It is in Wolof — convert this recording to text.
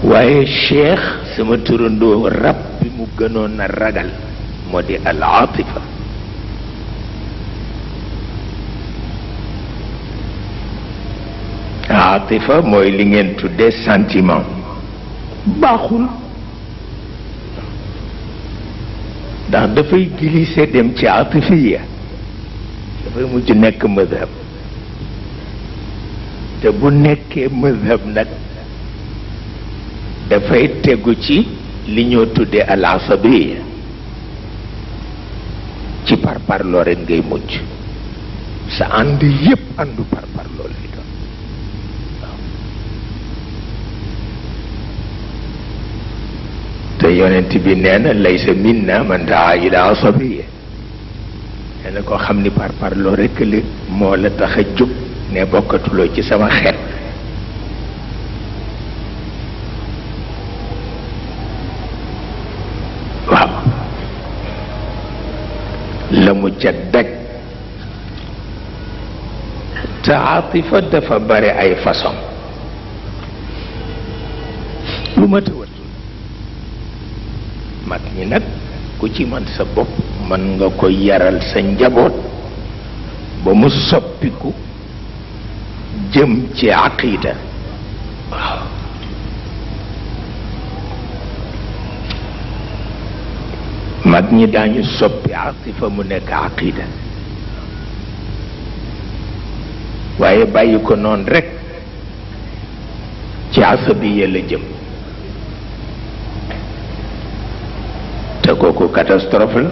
waaye cheikh sama turandoo rab bi mu gënoon a ragal moo di al atifa. atifa mooy li ngeen tuddee sentiment. baaxul ndax dafay glisser dem ci atifiya, dafay mujj nekk madhab, te bu nekkee madhab nag dafay tegu ci li ñoo tuddee al asabiya. ci parparloo rek ngay mujj, sa ànd yépp àndu parparloo lay doon. te yonent bi nee na laysa minna man daa ila asabiya. nee na koo xam ni parparloo rek li moo la tax a jóg ne bokkatuloo ci sama xeet. waaw la mu ca daj. te atifa dafa bare ay façon. lu ma tëwat mag ñi nag ku ci man sa bopp mën nga ko yaral sa njaboot ba mu soppiku jëm ci aqida. waaw mag ñi daañu soppi atifa mu nekk aqida, waaye bàyyi ko noonu rek ci asabiya la jëm, te kooku catastrophe la.